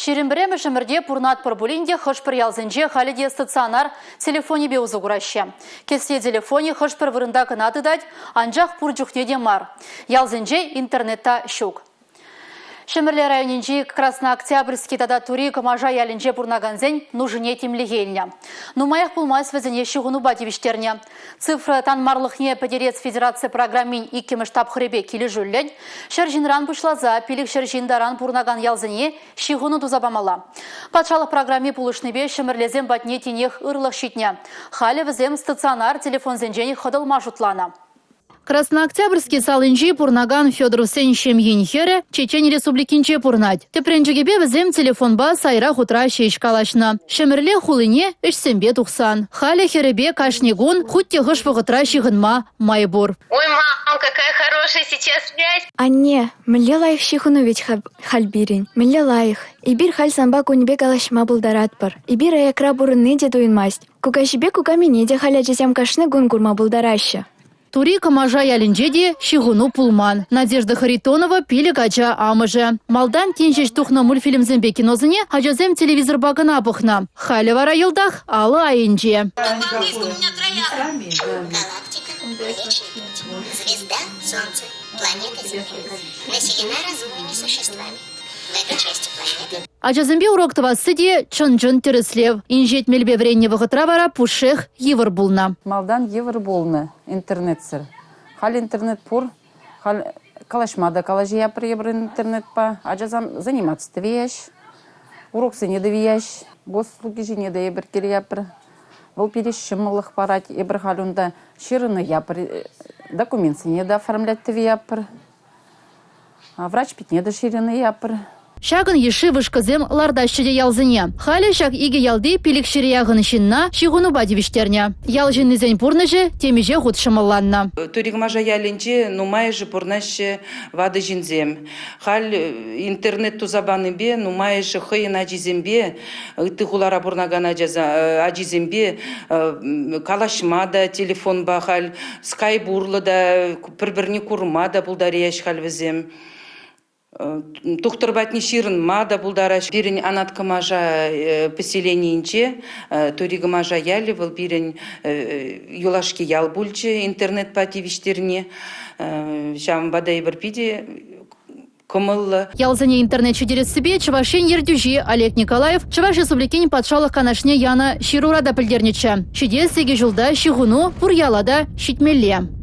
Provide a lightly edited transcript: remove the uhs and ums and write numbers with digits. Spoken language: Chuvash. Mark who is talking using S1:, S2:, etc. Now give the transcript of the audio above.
S1: Ҫирӗмпӗрремӗш ӗмӗрте пурӑнатпӑр пулин те хӑш-пӗр ялсенче халӗ те стационар телефонӗпе усӑ кураҫҫӗ. Кӗсье телефонӗ хӑш-пӗр вырӑнта кӑна тытать, анчах пур чухне те мар. Ялсенче интернет та ҫук. Ҫӗмӗрле районӗнчи Краснооктябрьски тата Тури Кӑмаша ялӗнче пурӑнакансен нушине тимлӗхе илнӗ. Нумаях пулмасть вӗсене ҫыхӑнупа тивӗҫтернӗ. Цифра танмарлӑхне пӗтерес федераци программин иккӗмӗш тапхӑрӗпе килӗшӳллӗн ҫӗр ҫынран пуҫласа 500 ҫын таран пурӑнакан ялсене ҫыхӑну туса памалла. Патшалӑх программи пулӑшнипе ҫӗмӗрлесем патне тинех ырлӑх ҫитнӗ. Халӗ вӗсем стационар телефонсенчен хӑтӑлма шутланӑ. Краснооктябрьски салинче пурӑнакан Федоровсен ҫемйин хӗрӗ Чечен Республикинче пурӑнать. Тӗпренчӗкӗпе вӗсем телефонпа сайра-хутра ҫеҫ калаҫнӑ. Ҫӗмӗрле хулине ӗҫсемпе тухсан. Халӗ хӗрӗпе кашни кун хуть те хӑш вӑхӑтра ҫыхӑнма май пур.
S2: Ой, мам, какая хорошая сейчас связь.
S3: Анне, мӗнле лайӑх ҫыхӑну вӗт халь пирӗн. Мӗнле лайӑх. Эпир халь санпа кунӗпе калаҫма пултаратпӑр. Эпир аякра пурӑнни те туйӑнмасть. Кукаҫипе кукамине те халь ачасем кашни кун курма пултараҫҫӗ.
S1: Тури Кӑмаша ялӗнче те ҫыхӑну пулман. Надежда Харитонова пилӗк ача амӑшӗ. Малтан тин ҫеҫ тухнӑ мультфильмсемпе киносене ачасем телевизорпа кӑна пӑхнӑ. Халӗ вара йӑлтах алӑ айӗнче.
S4: Галактика, Млечный Путь, звезда, Солнце, планета Земля населена разумными существами. В этой части планеты
S1: Ачасемпе урок тӑвасси те чӑн-чӑн тӗрӗслев. Инҫет мелпе вӗреннӗ вӑхӑтра вара пушшех йывӑр пулнӑ.
S5: Малтан йывӑр пулнӑ интернетсӑр. Халь интернет пур. Халь калаҫма та калаҫаятпӑр эпир интернетпа. Ачасем заниматься тӑвеҫ, уроксене тӑвеҫ, госуслуги ҫине те эпир килетпӗр. Вӑл пире ҫӑмӑллӑх парать. Эпир халь унта ҫырӑнӑяпӑр, документсене те оформлять тӑвеяпӑр. Врач питне те ҫырӑнӑяпӑр.
S1: Ҫакӑн йышши вышкӑсем лартаҫҫӗ те ялсене. Халӗ ҫак икӗ ялти пилӗкҫӗре яхӑн ҫынна ҫыхӑнупа тивӗҫтернӗ. Ял ҫыннисен пурнӑҫӗ темиҫе хут ҫӑмӑлланнӑ.
S6: Тури Кӑмаша ялӗнче нумайӑшӗ пурӑнаҫҫӗ ватӑ ҫынсем. Халь интернет туса панипе нумайӑшӗ хӑйӗн ачисемпе, ытти хулара пурӑнакан ачисемпе калаҫма та телефонпа халь, скайп урлӑ та пӗр-пӗрне курма та пултараяҫ халь вӗсем. Тухтӑр патне ҫырӑнма та пултараҫ. Пирӗн Анат Кӑмаша поселенийӗнче Тури Кӑмаша ялӗ вӑл пирӗн юлашки ял пулчӗ интернетпа тивӗҫтерни. Ҫавӑнпа та эпир питӗ кӑмӑллӑ.
S1: Ялсене интернет ҫитерессипе Чӑваш Ен ертӳҫи Олег Николаев Чӑваш Республикин Патшалӑх Канашне янӑ ҫырура та пӗлтернӗччӗ. Ҫитес икӗ ҫулта ҫыхӑну пур яла та ҫитмелле.